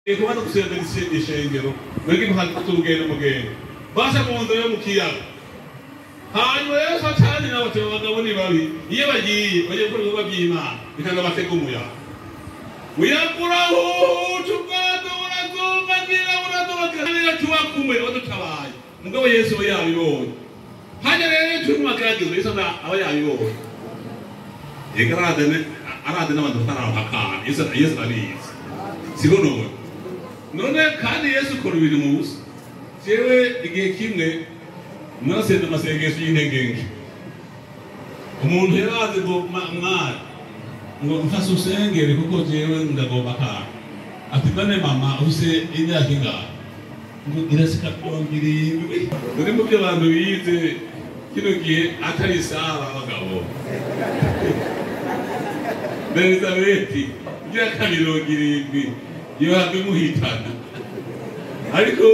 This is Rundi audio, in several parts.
Kubanza gusenga ishengero mwebwe muhagurukire mugende basha mu nzira yo mu kiyaga. Hanyuma rero Satani n'abatema abagabo ni babi, iyo bagiye bagiye gukora ibikorwa by'Imana bikanga batega umuyaga. Umuyaga urahuha ubwato burazumbagira burazumbagira tuba kumwe badutabaye. Mugabo Yesu aba yabibonye. Hanyuma rero turi mu magerageza Yesu aba yabibonye. Ega araze n'abantu batarahakana Yesu arabizi. Siko none. None kandi Yesu ukora ibintu mu busa. Jewe igihe kimwe narasenze amasengesho y'intege. Umuntu yaraze ngo mwari ngo mfashe usengere kuko jewe ndagomba kana. Ati none mama ufise imyaka ingahe? Ngo irashika 70. None mu byo abantu bize kino gihe atari Sara abagabo. Elizabeti imyaka 70 yohava imuhitana. Ariko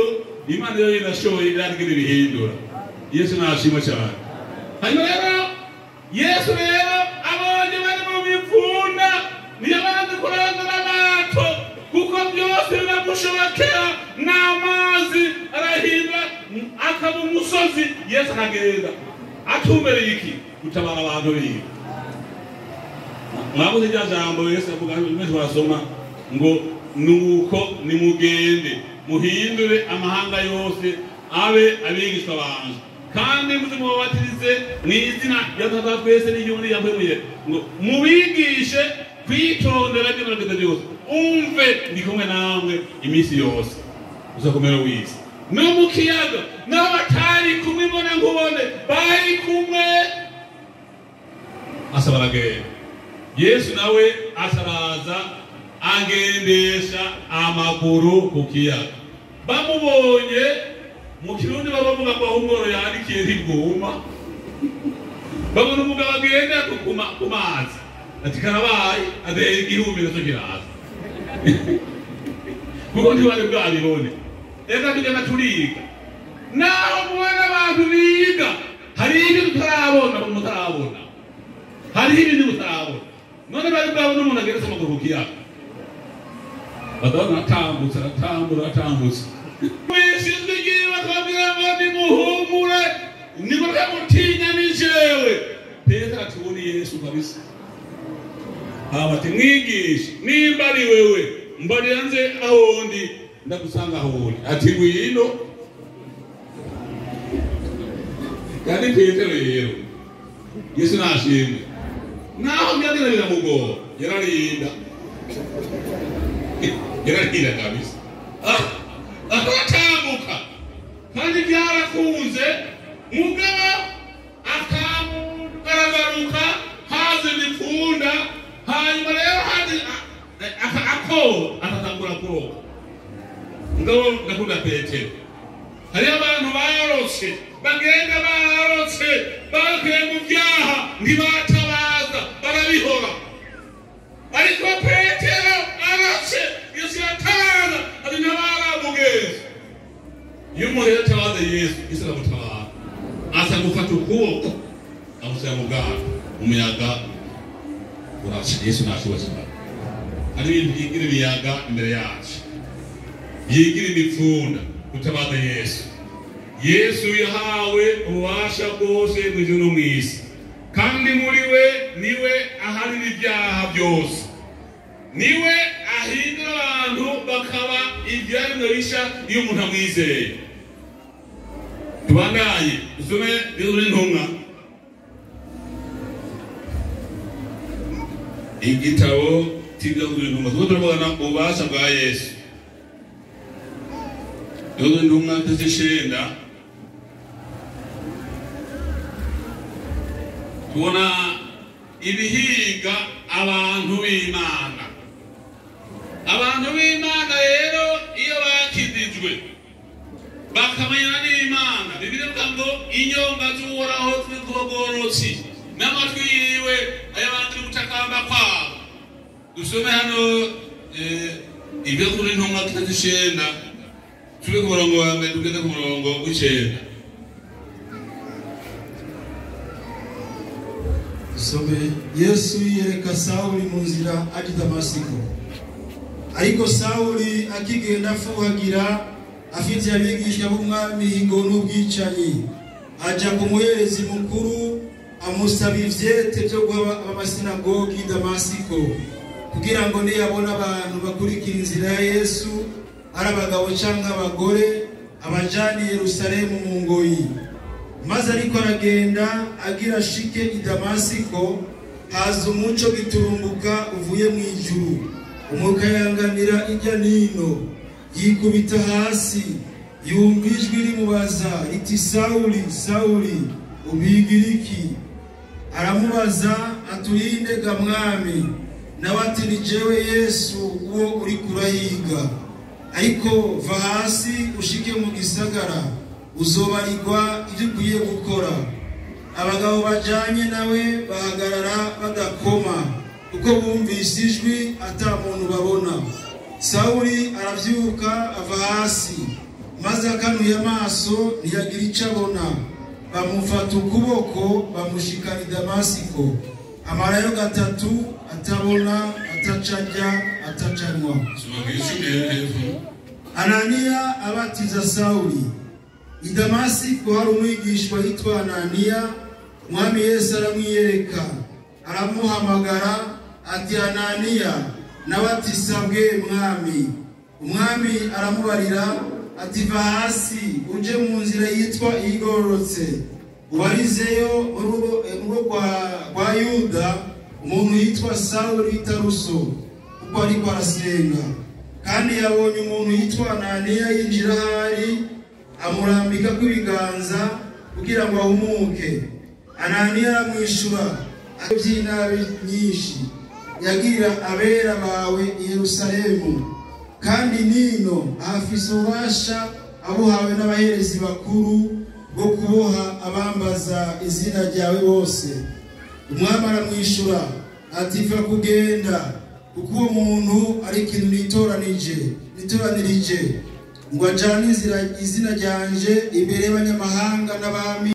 Imana yo irashoboye iragira ibihindura. Yesu nashimwe cyane. Hanyuma rero Yesu rero abonye bari mu mipfunda ntiyabanze kurangura amato kuko byose biramushobokera n'amazi arahindura akaba umusozi. Yesu akagenda atumbereye iki? Gutabara abantu biwe. Mwabuze rya jambo Yesu avuga benshi barasoma ngo nuko nimugende muhindure amahanga yose abe abigishwa banje kandi muze mubabatirize mu izina rya Data twese n'iry'Umwana yahwemuye ngo mubigishe kwitondera ibyo nababwiye byose. Umve ndi kumwe namwe iminsi yose uzakomera wisi. No mu kiyaga n'abatari kumwe mbona nkubone bari kumwe asa baragenda. Yesu nawe asaraza agendesha amaguru ku kiyaga. Bamubonye mu Kirundi babavuga ngo aho umworo yandikiye ntiguma. Babona umugabo agenda ku mazi ati karabaye ateye igihumbi nacyo kiraza. Kuko ntibari bwabibone. Reka tugenda turiga. Naho mubona abantu biga hari ibyo tutarabona mutarabona. Hariho ibintu mutarabona. None bari bwabona umuntu ageretse amaguru ku kiyaga. Badabona atambutse aratambura atambutse. Wishinzwe igihe bakabwira ngo nimuhumure nimureke mutinya ni jewe. Petero ati uwo ni Yesu kabisa. Haba ati mwigisha nimba ari wewe mbarira nze aho ndi ndagusanga aho uri. Ati ngwino. Kandi Petero rero Yesu nashimwe. Naho byagera biramugora yararinda. Yararinda kabisa. Akatambuka kandi byarakunze mugabo akagaragaruka haze imipfunda. Hanyuma rero haze ako atatangura kuroba. Mugabo ndakunda Petero. Hariho abantu barotse bagenda barotse bagiye mu byaha ntibatabaza barabihora. Ariko Petero arotse Yesu yatabaza ati ntabara mugenzi. Iyo umuntu yatabaza Yesu, Yesu aramutabara. Aza gufata ukuboko amushyira mu bwato, umuyaga uraca. Yesu nashobora cyane. Hari ibintu byigira imiyaga imbere yacu, byigira imipfunda. Gutabaza Yesu. Yesu yahawe ububasha bwose mu ijuru no mu isi, kandi muri we niwe aharira ibyaha byose, niwe ahindura abantu bakaba ibyaremwe bishya iyo umuntu amwizeye. Tubandanye dusome Intumwa, igitabo cy'Intumwa. Turiko turavugana ububasha bwa Yesu. Intumwa z'icenda tubona ibihiga abantu b'Imana. Abantu b'Imana rero iyo bakijijwe bakamenyana n'Imana, Bibiliya ivuga ngo inyonga z'Uhoraho ziri ku bagororotsi n'amatwi yiwe ayabangira ugutakamba kwabo. Dusome hano ibyo kuri Intumwa z'icenda turi ku murongo wa mbere tugeze ku murongo w'icenda. Dusome Yesu yereka Sawuli mu nzira ajya i Damasiko. Ariko Sawuli akigenda afuhagira afite abigishwa b'umwami higo n'ubwicanyi, aja ku muherezi mukuru amusaba ivyete byo guha amasinagogi i Damasiko, kugira ngo niyabona abantu bakurikira inzira ya Yesu, ari abagabo canke abagore, abajane i Yerusalemu mu ngoyi. Maze ariko aragenda agira ashike i Damasiko, haza umuco giturumbuka uvuye mu ijuru, umukayanganira ijya nino, yikubita hasi, yumva ijwi rimubaza riti: Sawuli, Sawuli, ubigira iki? Aramubaza aturinde ga mwami? Nawe ati: ni jewe Yesu uwo uri kurahiga, ariko va hasi ushike mu gisagara, uzobarirwa ibyo ukwiye gukora. Abagabo bajanye nawe bahagarara badakoma, kuko bumvise ijwi ata muntu babona. Sawuli aravyuka ava hasi, maze akanuye amaso ntiyagira ico abona. Bamufata ukuboko bamushikana i Damasiko, amarayo 3 atabona, atacarya, atacanywa. Soma kw'icumi rero hepfo. Ananiya abatiza Sawuli. I Damasiko hari umwigishwa yitwa Ananiya. Umwami Yesu aramwiyereka, aramuhamagara ati: Ananiya. Nawe ati: sabwe mwami. Umwami aramubarira ati: va hasi uje mu nzira yitwa Iyigororotse, ubarizeyo urugo kwa Yuda umuntu yitwa Sawuli w'i Taruso, kuko ariko arasenga. Kandi yabonye umuntu yitwa Ananiya yinjira ahari, amurambika kw'ibiganza kugira ngo ahumuke. Ananiya aramwishura by'inabi nyinshi yagirira abera bawe i Yerusalemu, kandi nino afise ububasha abuhawe n'abaherezi bakuru bwo kuboha abambaza izina ryawe bose. Umwami aramwishura ati: va kugenda, kuko uwo muntu ari ikintu nitoranirije ngo ajane izina ryanje imbere y'abanyamahanga n'abami.